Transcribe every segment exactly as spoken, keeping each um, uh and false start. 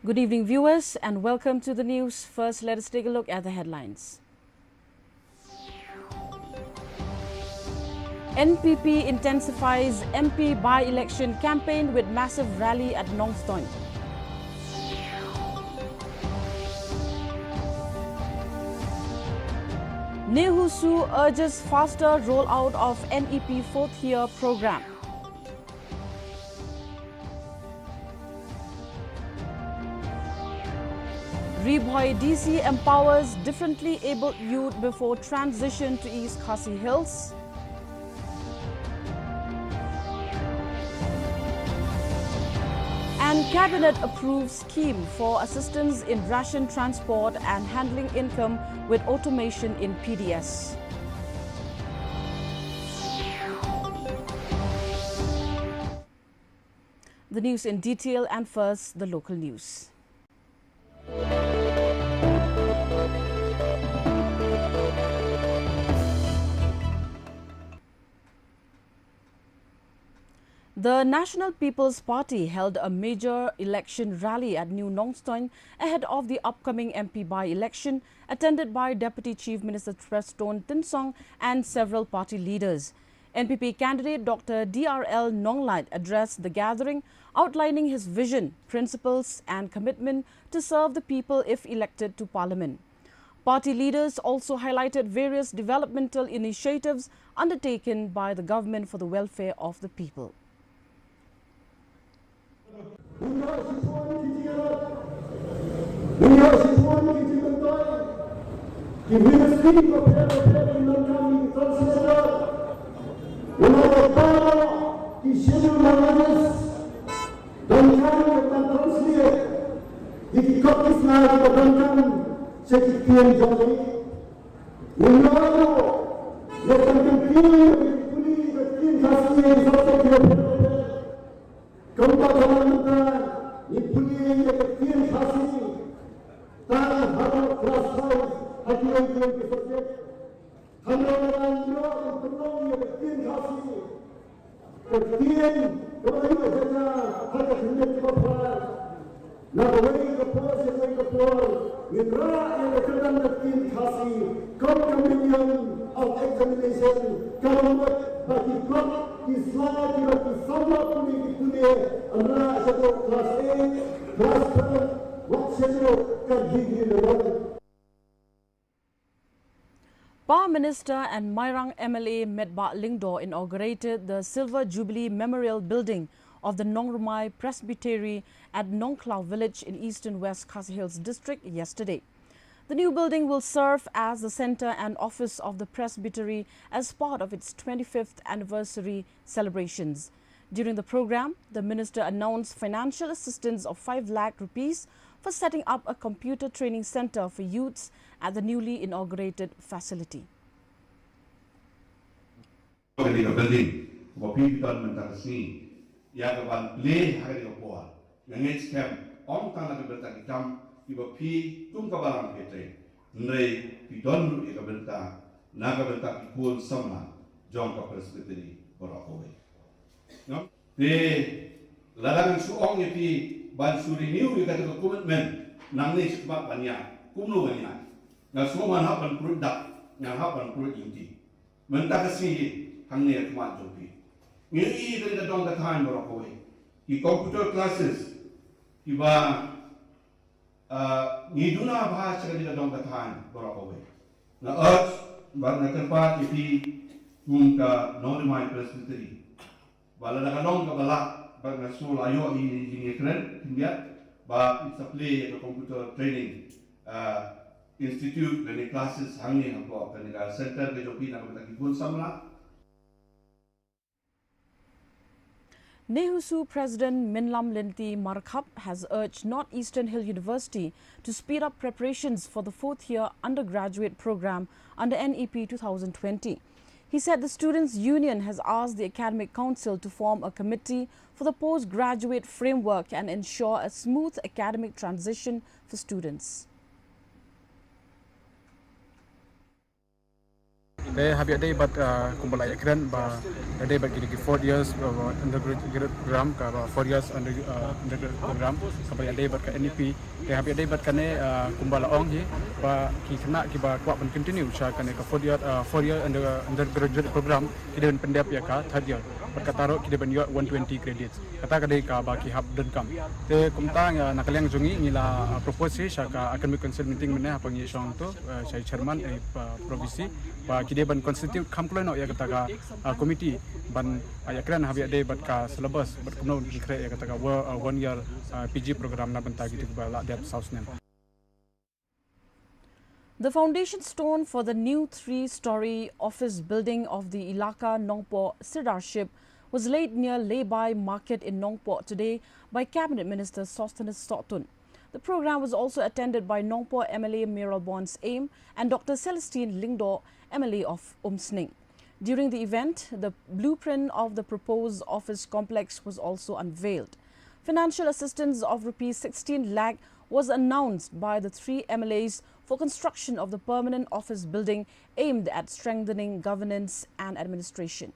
Good evening, viewers, and welcome to the news. First, let us take a look at the headlines. N P P intensifies M P by-election campaign with massive rally at Nongstoin. Nehusu urges faster rollout of N E P fourth year programme. Ri Bhoi D C empowers differently abled youth before transition to East Khasi Hills. And Cabinet approves scheme for assistance in ration transport and handling income with automation in P D S. The news in detail, and first, the local news. The National People's Party held a major election rally at New Nongstoin ahead of the upcoming M P by-election, attended by Deputy Chief Minister Prestone Tynsong and several party leaders. N P P candidate Doctor D R L Nonglait addressed the gathering, outlining his vision, principles, and commitment to serve the people if elected to Parliament. Party leaders also highlighted various developmental initiatives undertaken by the government for the welfare of the people. Donkam ka ban translate ïa ki kot ki sla kiba donkam sha ki ktien jong ngi. Ngi ïoh ruh lada ban kyntiew ïa ki pule ïa ka ktien Khasi ha ki subject kiba pher bapher. Kumba ka long mynta ngi pule ïa ka ktien Khasi tang haduh klas five ha kiwei kiwei ki subject. Hynrei lada ngi ïoh ban pynlong ïa ka ktien Khasi ka ktien kaba ïoh jaka ha ka khyndiat kaba phra. Na kawei ka por sha kawei ka por ngin rah ïa ka kyrdan ka ktien Khasi kum ka medium of examination, kaba mut ba ki kot ki sla kiba ki samla pule ki pule yn rah shaduh klas eight, klas ten, wat shaduh ka degree level. Pa Minister and Mairang M L A Metbah Lyngdoh inaugurated the Silver Jubilee Memorial Building of the Nongrumai Presbytery at Nongkhlaw Village in eastern West Khasi Hills District yesterday. The new building will serve as the centre and office of the Presbytery as part of its twenty-fifth anniversary celebrations. During the programme, the minister announced financial assistance of five lakh rupees for setting up a computer training centre for youths at the newly inaugurated facility. Kane ka building kaba phi don mynta ka sngi, ïa ka ban plie ha kane ka por, nga ngeit skhem ym tang na ka bynta ki kam kiba phi kum ka balang phi trei, hynrei phi don ruh ïa ka bynta na ka bynta ki khun samla jong ka Presbytery baroh kawei. Te lada ngan shu ong ïa phi ban shu renew ïa kata ka commitment nangne shakhmat ban ïaid, kumno ngan ïaid? Nga sngew ngan hap ban pruid dak, ngan hap ban pruid lynti. Mynta ka sngi hangne ha khmat jong phi ngi ïohi ïa kane ka dong ka thaiñ baroh kawei, ki computer classes kiba Ah, ngi duna bha sha kane ka dong ka thaiñ baroh kawei. Nga urge bad nga kyrpad ïa phi kum ka Nongrimai Presbytery ba lada ka long kaba lah, bad nga sngew la ïoh ïa ki jingïakren khyndiat, ba phin sa plie ïa ka computer training, ah, institute lane classes hangne hapoh kane ka centre ka jong phi na ka bynta ki khun samla. NEHUSU President Minlam Lynti Markhap has urged North Eastern Hill University to speed up preparations for the fourth year undergraduate programme under N E P two thousand twenty. He said the Students' Union has asked the Academic Council to form a committee for the postgraduate framework and ensure a smooth academic transition for students. Eh, haba ïadei bad, ah, kumba la ïakren ba ïadei bad ki four years, ah, undergraduate program, ka ba four years under, ah, undergraduate program, kaba ïadei bad ka N E P. Te haba ïadei bad kane, ah, kumba la ong hi ba ki khynnah kiba kwah ban continue sha kane ka four year, ah, four year under, undergraduate program, ki dei ban pyndep ïa ka third year. Bad kata ruh ki dei ban ïoh one twenty credits. Kata ka dei kaba ki hap donkam. Te kumta nga, na ka liang jong ngi, ngi la, ah, propose hi sha ka Academic Council meeting mynne haba ngi shong tu, ah, sha i chairman, eh, pa, Prof V C, ba ki dei ban constitute kham kloi noh ïa kata ka, ah, committee ban, ah, ïakren haba ïadei bad ka syllabus, bad kumno ban khreh ïa kata ka wo-, ah, one year, ah, P G program na bynta kito kiba la dep saw snem. The foundation stone for the new three-story office building of the Elaka Nongpoh Sirdarship was laid near Lehbai Market in Nongpoh today by Cabinet Minister Sosthenes Sohtun. The program was also attended by Nongpoh M L A Mayralborn Syiem and Doctor Celestine Lyngdoh, M L A of Umsning. During the event, the blueprint of the proposed office complex was also unveiled. Financial assistance of rupees sixteen lakh was announced by the three M L As for construction of the permanent office building aimed at strengthening governance and administration.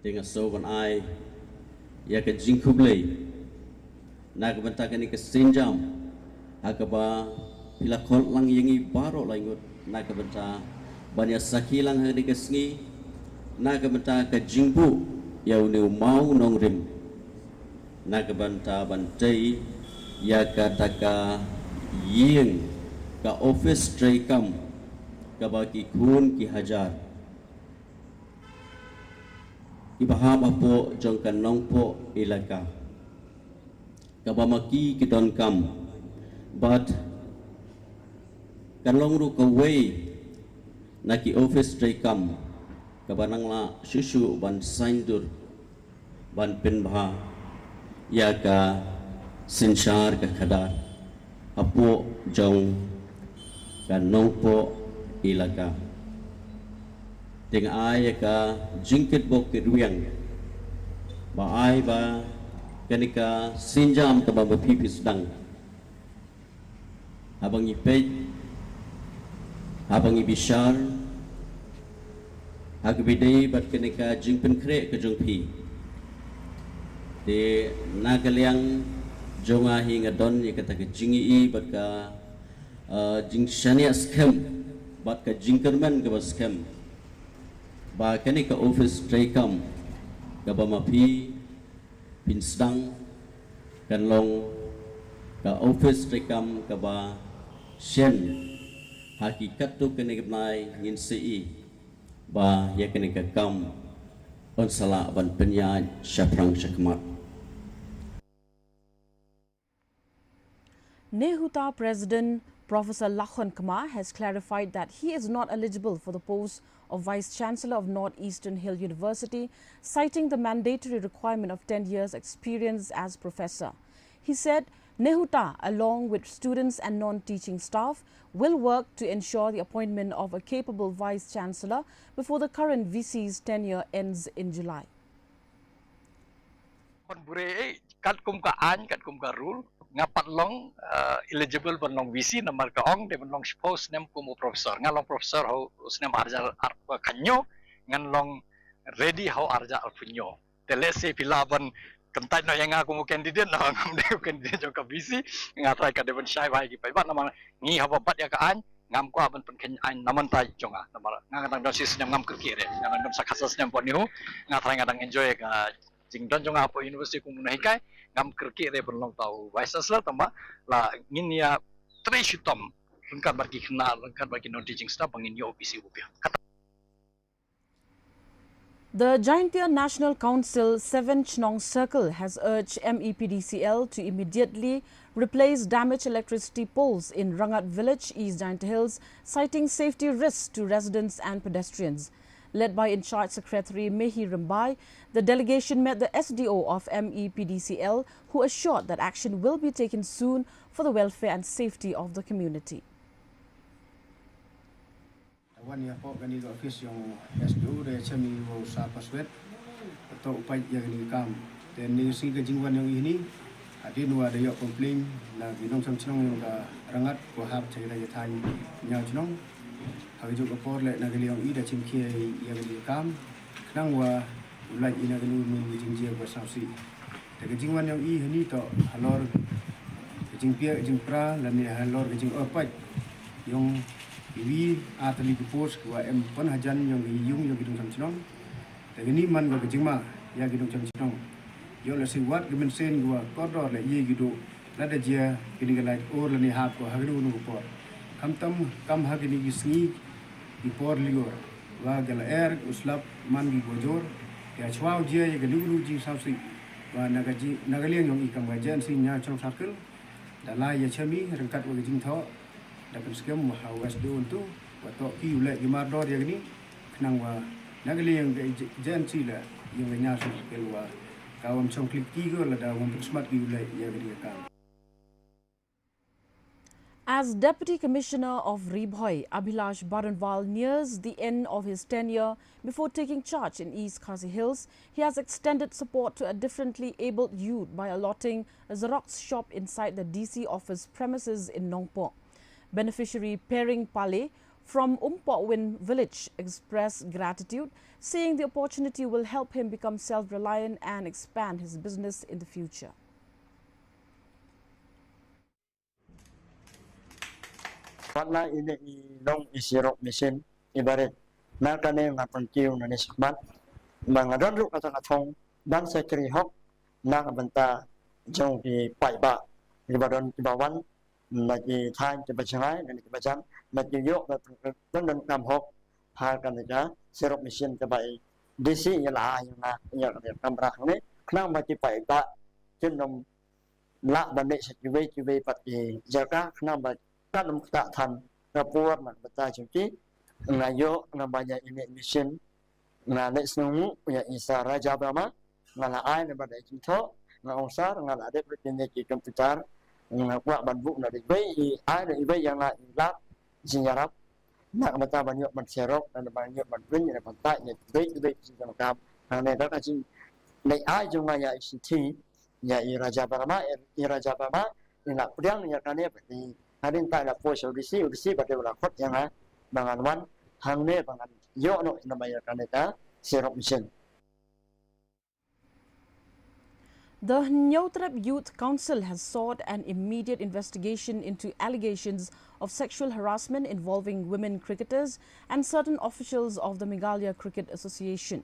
Te nga sngewbha ban ai ïa ka jingkhublei na ka bynta kane ka sienjam ha kaba phi la khot lang ïa ngi baroh lai ngut na ka bynta ban ïa sakhi lang ha kane ka sngi na ka bynta ka jingbuh ïa une u mawnongrim na ka bynta ban tei ïa kata ka ïing ka office treikam kaba ki khun ki hajar kiba hap hapoh jong ka Nongpoh Elaka kaba ma ki ki donkam bad kan long ruh kawei na ki office treikam kaba nang lah shuh shuh ban saiñdur ban pynbha ïa ka synshar ka khadar hapoh jong ka Nongpoh Elaka. Te nga ai ïa ka jingkitbok kitrwiang ba ai ba kane ka sienjam kaba ma phi phi sdang haba ngi peit haba ngi bishar ha kaba ïadei bad kane ka jingpynkhreh ka jong phi. Te na ka liang jong nga hi nga don ïa kata ka jingïohi bad ka, eh, jingshaniah skhem bad ka jingkyrmen kaba skhem ba kane ka office treikam kaba ma phi phin sdang kan long ka office treikam kaba shen ha ki katto katne ki bnai ngin sa ïohi ba ïa kane ka kam yn sa lah ban pynïaid shaphrang shakhmat. NEHUTA President Professor Lakhon Kma has clarified that he is not eligible for the post of Vice Chancellor of North Eastern Hill University, citing the mandatory requirement of ten years experience as professor. He said NEHUTA, along with students and non-teaching staff, will work to ensure the appointment of a capable Vice Chancellor before the current V C's tenure ends in July. Khon bure, eh, katkum ka aiñ, katkum ka rule, nga pat long, eh, eligible ban long V C, namar ka ong dei ban long shiphew snem kum u professor. Nga long professor ha u snem arhajar arphew khyndai, ngan long ready ha u arhajar arphew hynñiew. Te lehse phi lah ban kyntait noh ïa nga kum u candidate, namar ngam dei u candidate jong ka V C, nga trai ka dei ban shai bha ïa ki paidbah, namar ngi haba bat ïa ka aiñ, ngam kwah ban pynkheiñ aiñ na mynta jong nga, namar nga nga dang don shi snem, ngam kyrkieh re, nga dang don sa khatsan snem hapoh NEHU, nga trai nga dang enjoy ïa ka jingdon jong nga hapoh university kum u nonghikai, ngam kyrkieh re ban long ta u Vice Chancellor, tangba la ngin ïa trei shitom ryngkat bad ki khynnah, ryngkat bad ki non teaching staff ba ngin ïoh u V C u biang. The Jaintia National Council Seven Chnong Circle has urged M E P D C L to immediately replace damaged electricity poles in Rangat Village, East Jaintia Hills, citing safety risks to residents and pedestrians. Led by in-charge secretary Mehi Rymbai, the delegation met the S D O of M E P D C L, who assured that action will be taken soon for the welfare and safety of the community. Wan ïa pok kani ka office jong S D O, da chem i wa u sa password. To u pait ïa kani ka kam. Te ni sngi ka jingwan jong i ni. Hadien wa da ïoh complain na ki nongshong shnong yong ka Rangad ko hap cha ka thaiñ Nyaw Chnong. Ha ka juk ka por leh na ka liang i da chim khia ïa ka kam khnang wa u lait i na ka nu nu ka jingjia ko sawsi. Te ka jingwan yong i hani to halor ka jingpia ka jingpra lane halor ka jingorpait yong i wi artylli ki post wa em pon hajan yong i yung yong ki nongshong shnong. Te kani man ka jingma ïa ki nongshong shnong. Ïoh la siwat ki mynsiem ki wa kordor la ïa ki du lada jia kini ka lait or lane hap ko ha kini ka por. Khamtam kam ha kini ki sngi ki por lior wa ka la er u slap man ki bojor. Ïa chwa u jia ïa ka liu liu jingsawsi wa na ka ji na ka liang yong i kam ka J N C Nyaw Chnong Circle. Da la ïa chami ryngkat wa ka jingthoh da pynskhem wa ha West Dun tu wa toh ki u leh ki mardor ïa kini khnang wa na ka liang ka J N C la ïa ka Nyaw Chnong Circle wa ka wam chong klik ki ko lada wam pynsmat ki u leh ïa kini ka kam. As Deputy Commissioner of Ri Bhoi, Abhilash Baranwal nears the end of his tenure before taking charge in East Khasi Hills, he has extended support to a differently abled youth by allotting a Xerox shop inside the D C office premises in Nongpoh. Beneficiary Pering Pale from Umpohwin village expressed gratitude, saying the opportunity will help him become self-reliant and expand his business in the future. Wat la i leh i long i Xerox machine i barit. Na kane nga pynkiew na ne shakmat ba nga don ruh kata ka thong ban sa kri hok na ka bynta jong ki paidbah kiba don kiba wan na ki thaiñ kiba jngai na kiba jan na ki ïoh ba don don kam hok ha kane ka Xerox machine kaba i D C i la ai ïa nga ïa ka kamra hangne khnang ba ki paidbah kin ym lah ban leit sha kiwei kiwei pat ki jaka khnang ba kan ym ktah than ka por na ka bynta jong ki. Nga ïoh nga ba ïa ine i machine nga leit sngewnguh ïa i Sir Raja Verma nga la ai na ba da jingthoh nga ong Sir nga la dep ruh ïa ki computer nga kwah ban buh na dei wei i ai na i wei ïa nga i lak jingïarap na ka bynta ban ïoh ban Xerox na ban ïoh ban print na ban type na kiwei kiwei ki jingkam. Hangne ka ka jing leit ai jong nga ïa i shithi ïa i Raja Verma, i Raja Verma i la pdiang ïa kane ba i hadien ta la poi sha U D C, U D C ba dei u la khot ïa nga ba ngan wan hangne ba ngan ïoh noh na ba ïa kane ka Xerox machine. The Hynñiewtrep Youth Council has sought an immediate investigation into allegations of sexual harassment involving women cricketers and certain officials of the Meghalaya Cricket Association.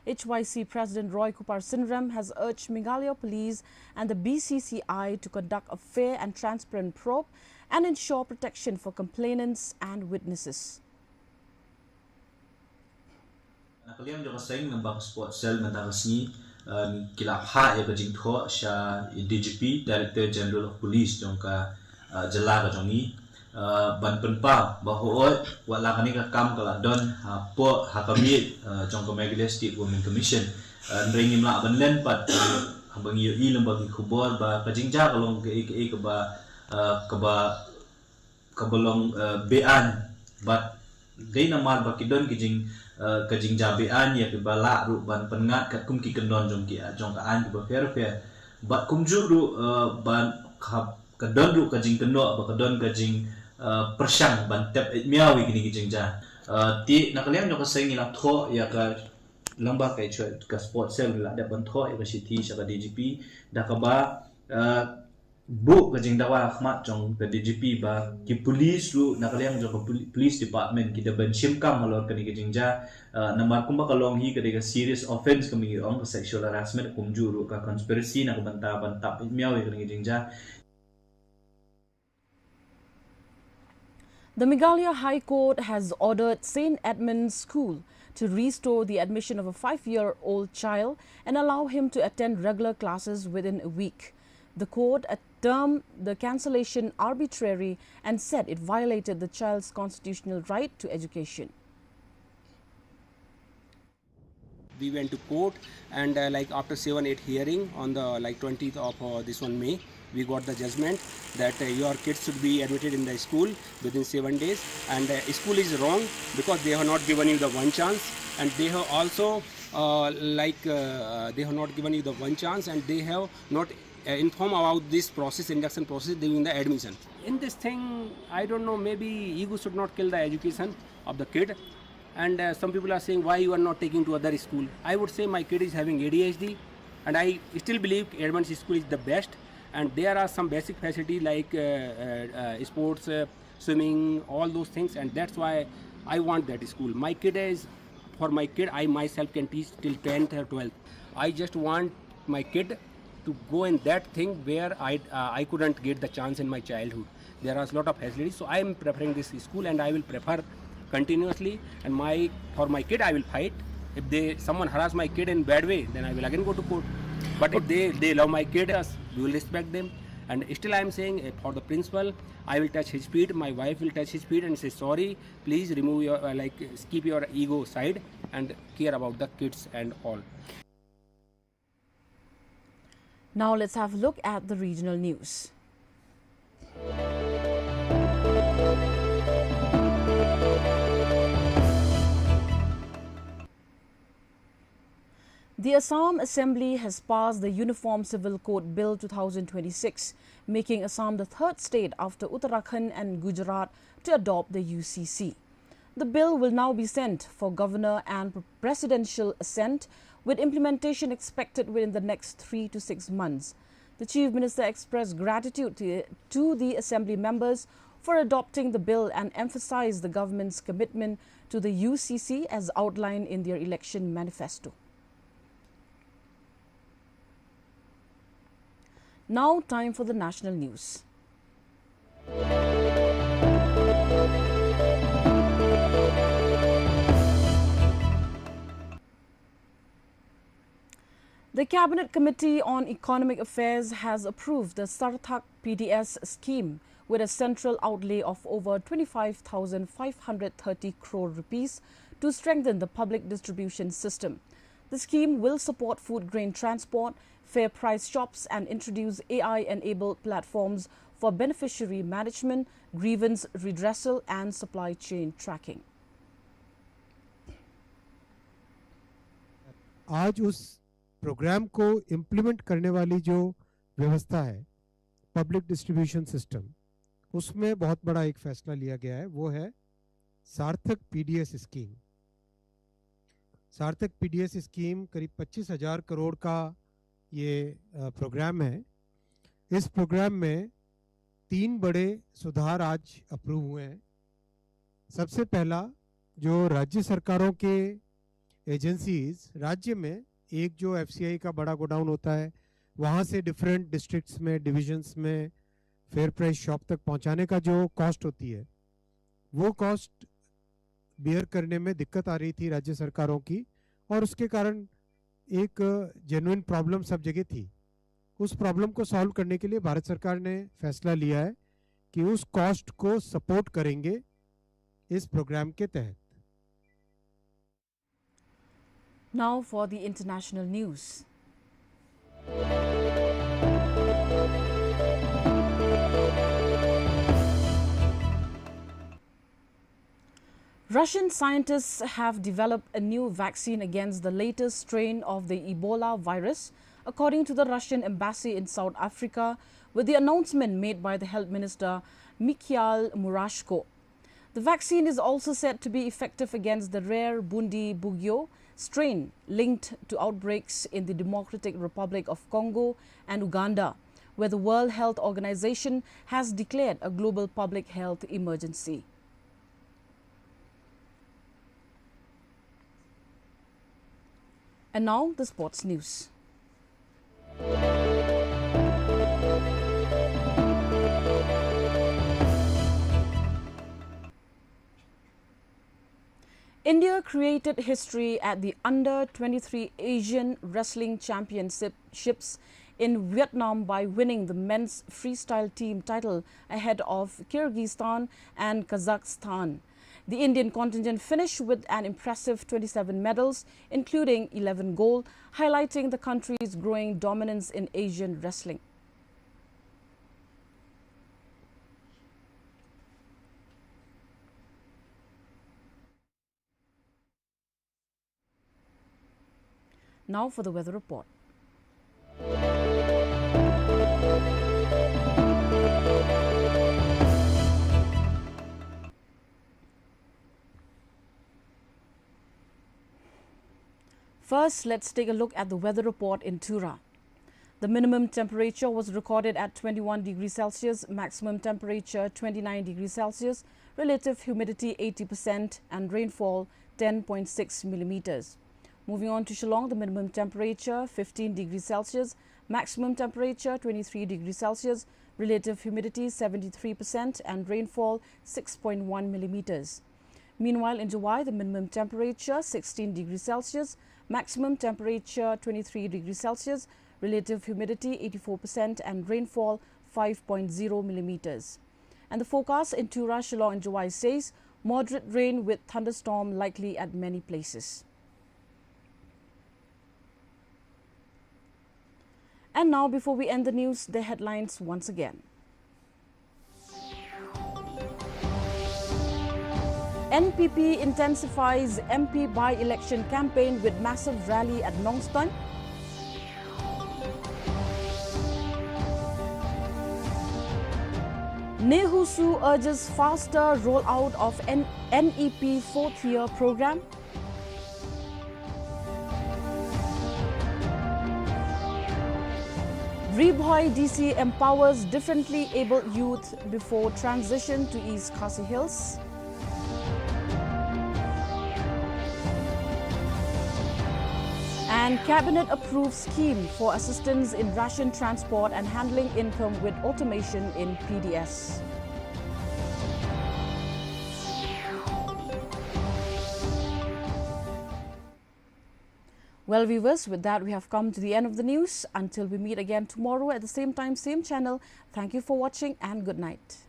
H Y C President Roy Kupar Synrem has urged Meghalaya Police and the B C C I to conduct a fair and transparent probe and ensure protection for complainants and witnesses. Na ka liang jong ka seng, namba ka sport cell mynta ka sngi, eh, ki la phah ïa ka jingthoh sha i D G P, Director General of Police jong ka, eh, jylla ka jong ngi, eh, ban pynpaw ba hooid wat la kane ka kam ka la don hapoh ha ka miej, eh, jong ka Meghalaya State Women Commission. Eh, hynrei ngim lah ban len pat, eh, haba ngi ïohi lyngba ki khubor ba ka jingjia ka long kaei kaei kaba, eh, kaba kaba long, eh, beaiñ bad dei namar ba ki don ki jing, eh, ka jingjia beaiñ ïa kiba lah ruh ban pynngat katkum ki kyndon jong ki, jong ka aiñ kiba pher pher bad kumjuh ruh, eh, ban ka, ka don ruh ka jingkynnoh ba ka don ka jing, eh, pyrshang ban tep eit miaw ïa kine ki jingjia. Eh, te na ka liang jong ka seng ngi la thoh ïa ka lyngba ka, ka sport cell ngi la dep ban thoh ïa ka shithi sha ka D G P da kaba, eh, buh ka jingdawa ha khmat jong ka D G P ba ki police ruh na ka liang jong ka poli-, police department ki dei ban shim kam halor kane ka jingjia, eh, namar kumba ka long hi ka dei ka serious offence kaba ngi ong ka sexual harassment kumjuh ruh ka conspiracy na ka bynta ban tap miaw ïa kane ka jingjia. The Meghalaya High Court has ordered Saint Edmund's School to restore the admission of a five-year-old child and allow him to attend regular classes within a week. The court, uh, termed the cancellation arbitrary and said it violated the child's constitutional right to education. We went to court and, uh, like, after seven, eight hearing on the, like, twentieth of, uh, this one May, we got the judgment that, uh, your kids should be admitted in the school within seven days, and, uh, school is wrong because they have not given you the one chance, and they have also, uh, like, uh, they have not given you the one chance, and they have not uh, inform about this process, induction process, during the admission. In this thing, I don't know, maybe ego should not kill the education of the kid. And uh, some people are saying, "Why you are not taking to other school?" I would say my kid is having A D H D, and I still believe Edmund's school is the best. And there are some basic facility like uh, uh, uh, sports, uh, swimming, all those things, and that's why I want that school. My kid is, for my kid, I myself can teach till tenth or twelfth. I just want my kid to go in that thing where I uh, I couldn't get the chance in my childhood. There are a lot of facilities, so I am preferring this school, and I will prefer continuously. And my for my kid, I will fight. If they someone harass my kid in bad way, then I will again go to court. But if they they love my kid, yes, we will respect them. And still, I am saying uh, for the principal, I will touch his feet. My wife will touch his feet and say, "Sorry, please remove your uh, like keep your ego side and care about the kids and all." Now let's have a look at the regional news. The Assam Assembly has passed the Uniform Civil Code Bill two thousand twenty-six, making Assam the third state after Uttarakhand and Gujarat to adopt the U C C. The bill will now be sent for governor and presidential assent, with implementation expected within the next three to six months. The Chief Minister expressed gratitude to, to the Assembly members for adopting the bill and emphasized the government's commitment to the U C C as outlined in their election manifesto. Now, time for the national news. The Cabinet Committee on Economic Affairs has approved the Sarthak P D S scheme with a central outlay of over twenty-five thousand five hundred thirty crore rupees to strengthen the public distribution system. The scheme will support food grain transport, fair price shops, and introduce A I enabled platforms for beneficiary management, grievance redressal, and supply chain tracking. आज उस प्रोग्राम को इम्प्लीमेंट करने वाली जो व्यवस्था है, पब्लिक डिस्ट्रीब्यूशन सिस्टम, उसमें बहुत बड़ा एक फैसला लिया गया है। वो है सार्थक पीडीएस स्कीम। सार्थक पीडीएस स्कीम करीब पच्चीस हज़ार करोड़ का ये प्रोग्राम है। इस प्रोग्राम में तीन बड़े सुधार आज अप्रूव हुए हैं। सबसे पहला, जो राज्य सरकारों के एजेंसीज राज्य में, एक जो एफसीआई का बड़ा गोडाउन होता है, वहाँ से डिफरेंट डिस्ट्रिक्ट्स में, डिविजन्स में फेयर प्राइस शॉप तक पहुँचाने का जो कॉस्ट होती है, वो कॉस्ट बियर करने में दिक्कत आ रही थी राज्य सरकारों की, और उसके कारण एक जेन्युइन प्रॉब्लम सब जगह थी। उस प्रॉब्लम को सॉल्व करने के लिए भारत सरकार ने फैसला लिया है कि उस कॉस्ट को सपोर्ट करेंगे इस प्रोग्राम के तहत। Now for the international news. Russian scientists have developed a new vaccine against the latest strain of the Ebola virus, according to the Russian embassy in South Africa, with the announcement made by the health minister Mikhail Murashko. The vaccine is also said to be effective against the rare Bundibugyo strain linked to outbreaks in the Democratic Republic of Congo and Uganda, where the World Health Organization has declared a global public health emergency. And now, the sports news. India created history at the Under twenty-three Asian Wrestling Championships in Vietnam by winning the men's freestyle team title ahead of Kyrgyzstan and Kazakhstan. The Indian contingent finished with an impressive twenty-seven medals, including eleven gold, highlighting the country's growing dominance in Asian wrestling. Now for the weather report. First, let's take a look at the weather report in Tura. The minimum temperature was recorded at twenty-one degrees Celsius, maximum temperature twenty-nine degrees Celsius, relative humidity eighty percent, and rainfall ten point six millimeters. Moving on to Shillong, the minimum temperature fifteen degrees Celsius, maximum temperature twenty-three degrees Celsius, relative humidity seventy-three percent, and rainfall six point one millimeters. Meanwhile, in Jowai, the minimum temperature sixteen degrees Celsius, maximum temperature twenty-three degrees Celsius, relative humidity eighty-four percent, and rainfall five point zero millimeters. And the forecast in Tura, Shillong, and Jowai says moderate rain with thunderstorm likely at many places. And now, before we end the news, the headlines once again. N P P intensifies M P by-election campaign with massive rally at Nongstoin. NEHUSU urges faster rollout of N- N E P fourth year program. Ri Bhoi D C empowers differently abled youth before transition to East Khasi Hills. And Cabinet approves scheme for assistance in ration transport and handling income with automation in P D S. Well, viewers, with that, we have come to the end of the news. Until we meet again tomorrow at the same time, same channel, thank you for watching and good night.